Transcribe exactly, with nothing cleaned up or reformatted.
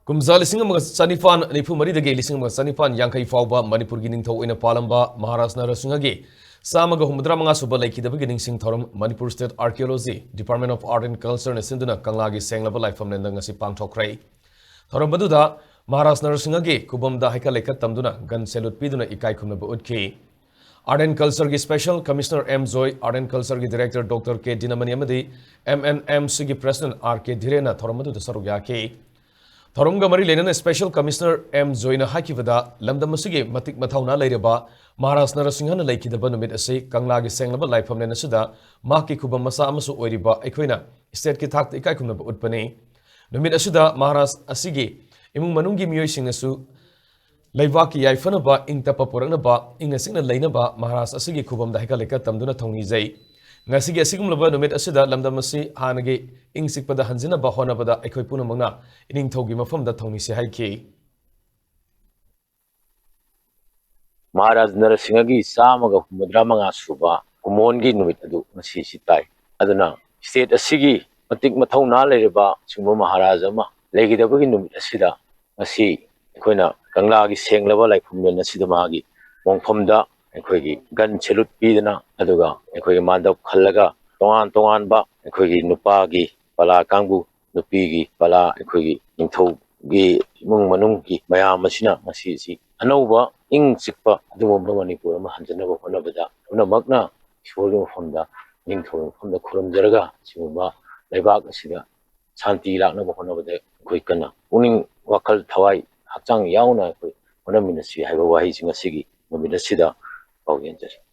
ꯀꯨꯝꯖꯥ ꯂꯤꯁꯤꯡ ꯑꯃꯒ ꯆꯅꯤꯄꯥꯟ ꯅꯤꯐꯨ ꯃꯔꯤꯗꯒꯤ ꯂꯤꯁꯤꯡ ꯑꯃꯒ ꯆꯅꯤꯄꯥꯟ ꯌꯥꯡꯈꯩ ꯐꯥꯎꯕ ꯃꯅꯤꯄꯨꯔꯒꯤ ꯅꯤꯡꯊꯧ ꯑꯣꯏꯅ ꯄꯥꯜꯂꯝꯕ ꯃꯍꯥꯔꯥꯖ ꯅꯔꯁꯤꯡꯍꯒꯤ ꯆꯥꯝꯃꯒ ꯍꯨꯝꯐꯨꯇꯔꯥ ꯃꯉꯥ ꯁꯨꯕ ꯂꯩꯈꯤꯗꯕꯒꯤ ꯅꯤꯡꯁꯤꯡ ꯊꯧꯔꯝ Manipur state archaeology department of art and ꯀꯜꯆꯔꯅ ꯁꯤꯟꯗꯨꯅ ꯀꯪꯂꯥꯒꯤ ꯁꯦꯡꯂꯕ ꯂꯥꯏꯐꯝꯂꯦꯟꯗ ꯉꯁꯤ ꯄꯥꯡꯊꯣꯛꯈ꯭ꯔꯦ꯫ ꯊꯧꯔꯝ ꯑꯗꯨꯗ ꯃꯍꯥꯔꯥꯖ ꯅꯔꯁꯤꯡꯍꯒꯤ ꯈꯨꯕꯝꯗ ꯍꯩꯀꯠ ꯂꯩꯀꯠ ꯇꯝꯗꯨꯅ gun salute ꯄꯤꯗꯨꯅ ꯏꯀꯥꯏ ꯈꯨꯝꯅꯕ ꯎꯠꯈꯤ꯫ ꯑꯥꯔꯠ ꯑꯦꯟ ꯀꯜꯆꯔꯒꯤ special commissioner M Joy, art and ꯀꯜꯆꯔꯒꯤ ꯗꯤꯔꯦꯛꯇꯔ ꯗꯣꯛꯇꯔ ꯀꯦ ꯗꯤꯅꯃꯅꯤ ꯑꯃꯗꯤ ꯑꯦꯝ ꯑꯦꯟ ꯑꯦꯝ ꯁꯤꯒꯤ ꯄ꯭ꯔꯦꯁꯤꯗꯦꯟꯠ ꯑꯥꯔ ꯀꯦ ꯙꯤꯔꯦꯟꯅ ꯊꯧꯔꯝ ꯑꯗꯨꯗ ꯁꯔꯨꯛ ꯌꯥꯈꯤ꯫ ꯊꯧꯔꯝꯒ ꯃꯔꯤ ꯂꯩꯅꯅ ꯁ꯭ꯄꯦꯁꯦꯜ ꯀꯃꯤꯁꯅꯔ ꯑꯦꯝ ꯖꯣꯏꯅ ꯍꯥꯏꯈꯤꯕꯗ, ꯂꯝꯗꯝ ꯑꯁꯤꯒꯤ ꯃꯇꯤꯛ ꯃꯊꯧꯅꯥ ꯂꯩꯔꯕ ꯃꯍꯥꯔꯥꯖ ꯅꯔꯁꯤꯡꯍꯅ ꯂꯩꯈꯤꯗꯕ ꯅꯨꯃꯤꯠ ꯑꯁꯤ ꯀꯪꯂꯥꯒꯤ ꯁꯦꯡꯂꯕ ꯂꯥꯏꯐꯝꯂꯦꯟ ꯑꯁꯤꯗ ꯃꯍꯥꯛꯀꯤ ꯈꯨꯕꯝ ꯃꯆꯥ ꯑꯃꯁꯨ ꯑꯣꯏꯔꯤꯕ ꯑꯩꯈꯣꯏꯅ ꯁ꯭ꯇꯦꯠꯀꯤ ꯊꯥꯛꯇ ꯏꯀꯥꯏ ꯈꯨꯝꯅꯕ ꯎꯠꯄꯅꯤ꯫ ꯅꯨꯃꯤꯠ ꯑꯁꯤꯗ ꯃꯍꯥꯔꯥꯖ ꯑꯁꯤꯒꯤ ꯏꯃꯨꯡ ꯃꯅꯨꯡꯒꯤ ꯃꯤꯑꯣꯏꯁꯤꯡꯅꯁꯨ ꯂꯩꯕꯥꯛꯀꯤ ꯌꯥꯏꯐꯅꯕ, ꯏꯪ ꯇꯞꯄ ꯄꯨꯔꯛꯅꯕ, ꯏꯪꯅ ꯆꯤꯛꯅ ꯂꯩꯅꯕ ꯃꯍꯥꯔꯥꯖ ꯑꯁꯤꯒꯤ ꯈꯨꯕꯝꯗ ꯍꯩꯀꯠ ꯂꯩꯀꯠ ꯇꯝꯗꯨꯅ ꯊꯧꯅꯤꯖꯩ꯫ ꯉꯁꯤꯒꯤ ꯑꯁꯤꯒꯨꯝꯂꯕ ꯅꯨꯃꯤꯠ ꯑꯁꯤꯗ ꯂꯝꯗꯝ ꯑꯁꯤ ꯍꯥꯟꯅꯒꯤ ꯏꯪ ꯆꯤꯛꯄꯗ ꯍꯟꯖꯤꯟꯅꯕ ꯍꯣꯠꯅꯕꯗ ꯑꯩꯈꯣꯏ ꯄꯨꯝꯅꯃꯛꯅ ꯏꯅꯤꯡꯊꯧꯒꯤ ꯃꯐꯝꯗ ꯊꯧꯅꯤꯁꯤ ꯍꯥꯏꯈꯤ꯫ ꯃꯍꯥꯔꯥꯖ ꯅꯔꯁꯤꯡꯍꯒꯤ ꯆꯥꯝꯃꯒ ꯍꯨꯝꯐꯨꯇꯔꯥ ꯃꯉꯥ ꯁꯨꯕ ꯀꯨꯝꯑꯣꯟꯒꯤ ꯅꯨꯃꯤꯠ ꯑꯗꯨ ꯉꯁꯤꯁꯤ ꯇꯥꯏ꯫ ꯑꯗꯨꯅ ꯁ꯭ꯇꯦꯠ ꯑꯁꯤꯒꯤ ꯃꯇꯤꯛ ꯃꯊꯧꯅꯥ ꯂꯩꯔꯕ ꯁꯤꯒꯨꯝꯕ ꯃꯍꯥꯔꯥꯖ ꯑꯃ ꯂꯩꯈꯤꯗꯕꯒꯤ ꯅꯨꯃꯤꯠ ꯑꯁꯤꯗ ꯉꯁꯤ ꯑꯩꯈꯣꯏꯅ ꯀꯪꯂꯥꯒꯤ ꯁꯦꯡꯂꯕ ꯂꯥꯏꯐꯝꯂꯦꯟ ꯑꯁꯤꯗ ꯃꯥꯒꯤ ꯃꯣꯡꯐꯝꯗ ꯑꯩꯈꯣꯏꯒꯤ gun salute ꯄꯤꯗꯅ, ꯑꯗꯨꯒ ꯑꯩꯈꯣꯏꯒꯤ ꯃꯥꯟꯗꯞ ꯈꯜꯂꯒ ꯇꯣꯉꯥꯟ ꯇꯣꯉꯥꯟꯕ ꯑꯩꯈꯣꯏꯒꯤ ꯅꯨꯄꯥꯒꯤ ꯄꯂꯥ ꯀꯥꯡꯕꯨ, ꯅꯨꯄꯤꯒꯤ ꯄꯂꯥ, ꯑꯩꯈꯣꯏꯒꯤ ꯅꯤꯡꯊꯧꯒꯤ ꯏꯃꯨꯡ ꯃꯅꯨꯡꯒꯤ ꯃꯌꯥꯝ ꯑꯁꯤꯅ ꯉꯁꯤꯁꯤ ꯑꯅꯧꯕ ꯏꯪ ꯆꯤꯛꯄ ꯑꯗꯨꯒꯨꯝꯕ ꯃꯅꯤꯄꯨꯔ ꯑꯃ ꯍꯟꯖꯅꯕ ꯍꯣꯠꯅꯕꯗ ꯄꯨꯝꯅꯃꯛꯅ ꯏꯁꯣꯔꯒꯤ ꯃꯐꯝꯗ, ꯅꯤꯡꯊꯧꯒꯤ ꯃꯐꯝꯗ ꯈꯨꯔꯨꯝꯖꯔꯒ ꯁꯤꯒꯨꯝꯕ ꯂꯩꯕꯥꯛ ꯑꯁꯤꯗ ꯁꯥꯟꯇꯤ ꯂꯥꯛꯅꯕ ꯍꯣꯠꯅꯕꯗ ꯑꯩꯈꯣꯏ ꯀꯟꯅ ꯄꯨꯛꯅꯤꯡ, ꯋꯥꯈꯜ, ꯊꯋꯥꯏ, ꯍꯛꯆꯥꯡ ꯌꯥꯎꯅ ꯑꯩꯈꯣꯏ ꯍꯣꯠꯅꯃꯤꯟꯅꯁꯤ ꯍꯥꯏꯕ ꯋꯥꯍꯩꯁꯤ ꯉꯁꯤꯒꯤ ꯅꯨꯃꯤꯠ ꯑꯁꯤꯗ ꯄꯥꯎꯖꯦꯟꯖꯔꯤ꯫